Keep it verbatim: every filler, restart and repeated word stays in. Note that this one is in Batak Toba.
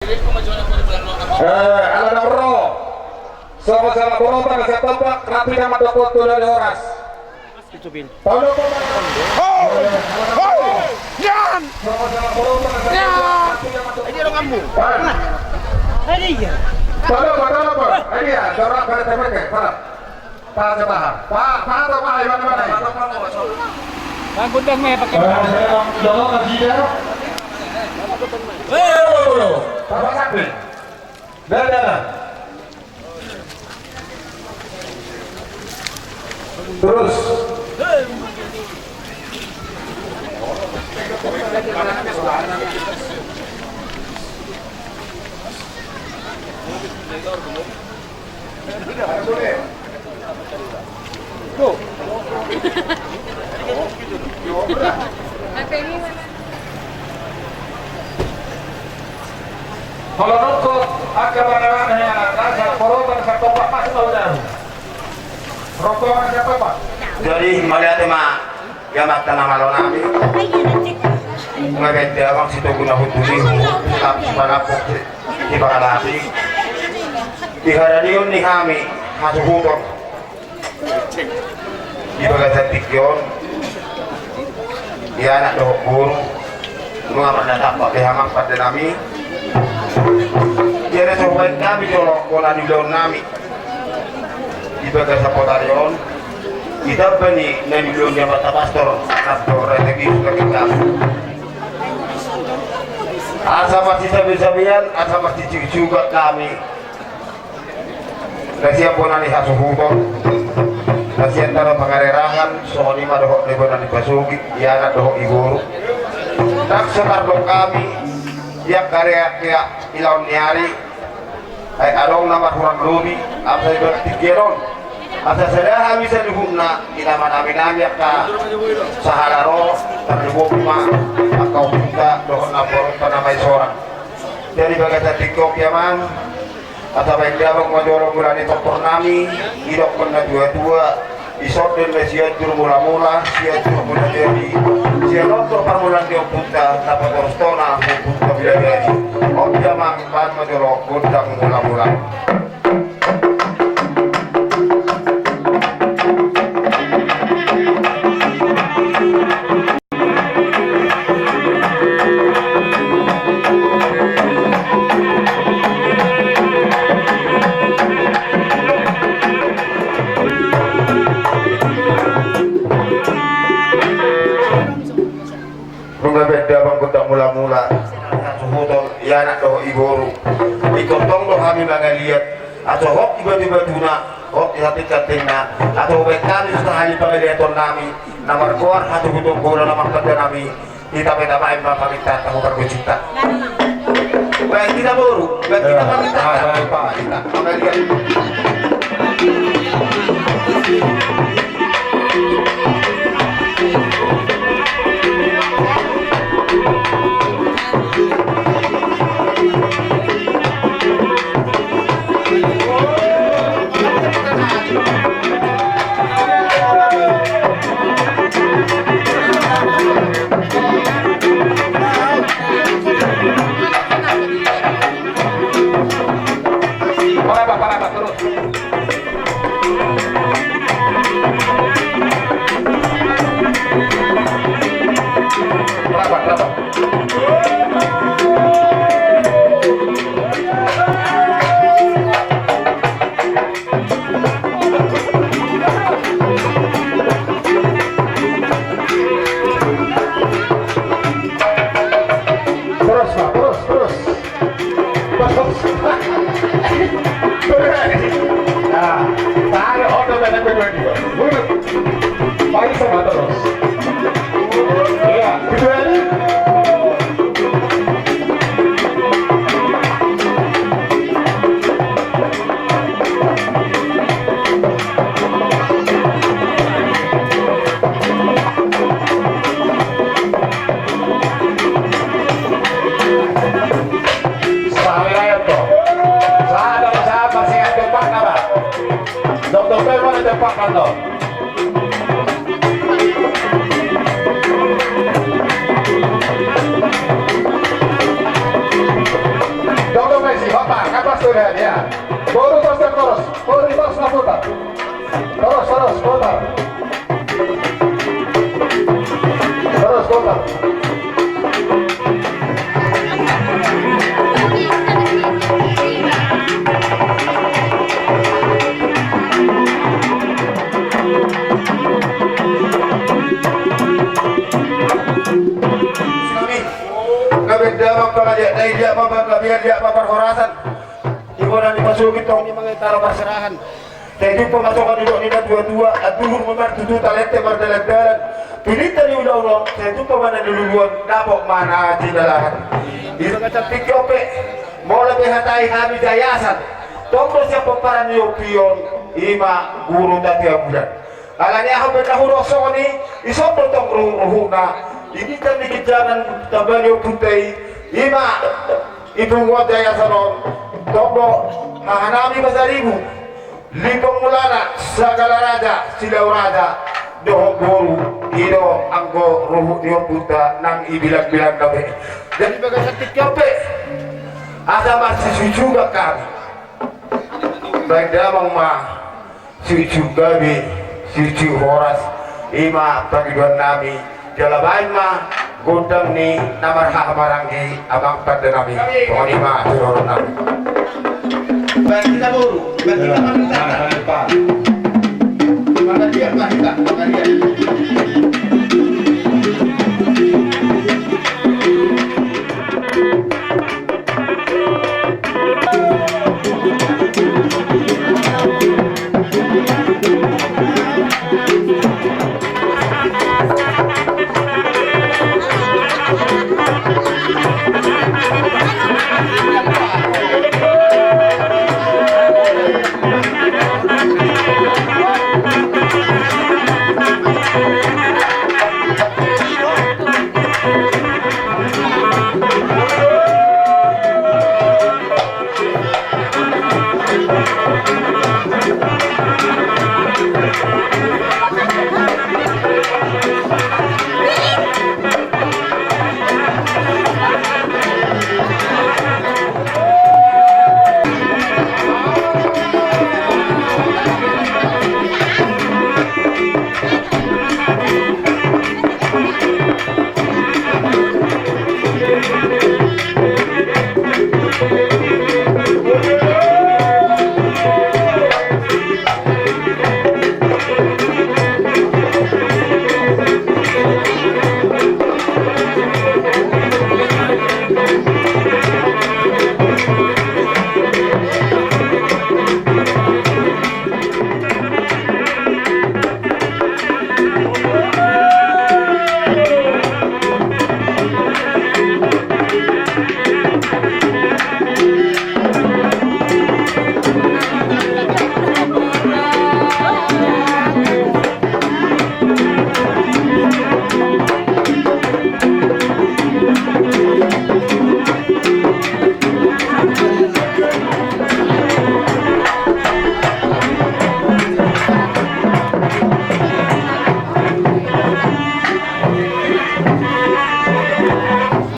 Eh, ala na ro. Songon sahalak borok, ala sian tombak, rapi na mandok tu na di horas. Tolong, Bang. Hoi! Hoi! Nian! Nian! Ini orang kampung. Tolong, Bang, tolong, Bang. Ini ya, dorong pada temen, Bang. Pak, Pak, Pak, Pak, Pak, Iwan, Iwan. Bang, gudang nih, pakai. Eh, dorong, dorong, kasih dia. Eh, dulu. Bapak Sakti. Dah, dah, dah. Terus. Molo nungnga angka bangabana, rasa porotan, satombak, masuk ke dalam. Rokok, siapa, Pak? Jadi mauliate ma di Amanta na malo nami. Nga bete abang si togu na hutu ni, tapi manapok di pangalapi. Di haranion ni hami hasuhuton. Di bagasan tingki on, di anak dohot boru, nunga marnatampak be amang pande nami. Jadi so hubaen hami jolo bona ni ulaon nami. Di bagasan potari on, ditamba ni na niulahon ni amanta pastor, nambor retebi sudah kita. Asa marsisabesabean, asa marsijugjugan hami. Na sian bona ni hasuhuton, na sian tano pangarerahan, songon i ma dohot di bona ni pasogit, di anak dohot di boru. Ndang so tardok hami, di angka reak-reak ilaon ni ari, ai adong na marhurang lobi, asa di bagasan tingki on. Asa sada hami saluhutna, di na manaminami angka sahala ro, tarlumobi ma angka ompunta, dohot namborunta na maisorang. Jadi bagasan tingki on pe amang, asa baen damang ma jolo mula ni tortor nami, didokkon na tuatua, dison do na Sianjur Mulamula, Sianjur Mulajadi, Sianontor parmulaan ni ompunta, na patorushon na ompunta Mulajadi. On pe amang, baen ma jolo gondang mulamula. Nunga baen damang gondang mulamula. Hasuhuton, i anak dohot i boru. Ingkon tong do hami mangaliat. Asa hot di batubatuna, hot di hatinghatingna. Asa hubaen hami so sahali pangaliaton nami, na margoar hasuhuton bola na martanda nami. Hita pe tabaen ma pamintaan, tahu pargojinta. Baen hita boru, baen hita pamintaan. Baen, baen, baen. Baen hita, mangaliat. Parah, Pak, parah, Pak, terus. Rapat, rapat. Terus, Pak, terus, terus. Terus. Terus. Nah, tarik otot dan yang kedua juga. Mundur. Paling sama terus. Iya, kedua ini. Sada, sada, sada, sada, sada. Dokter Peman ada pakan lo. Ia ma parhorasan. Ibana ni pasogit tong ni mangai taro parserahan. Sai jumpa ma songon nidok ni na tua-tua, anduhur ma martutu talente mardalan-dalan. Pinita ni ulaon on, sai jumpa ma na niluluan, dapot ma na jinalahan. Di bagasan tingki on pe, molo behatai hami Jayasan, tong do sian pomparan ni ompu on, i ma Guru Tatea Bulan. Alani aha pe na hudok songon i, ison do tong ruhut-ruhutna, di ginjang ni ginjangan tamba ni ompunta i, i ma i punguan Jayasan on, tong do hahanami Pasaribu, Limbong Mulana, Sagala Raja, Silau Raja, dohot boru, i do anggo ruhut ni ompunta nang i bilang-bilangna be. Jadi bagasan tingki on pe, asa marsisujugan hami. Baen damang ma sujung gabe, sujung horas, i ma pangidoannami, jala baen ma gondang ni na marhahamaranggi amang pandenami. Songon i ma siroronami. Baen hita boru, baen hita pangidoan. Pangadian ma hita, pangadian.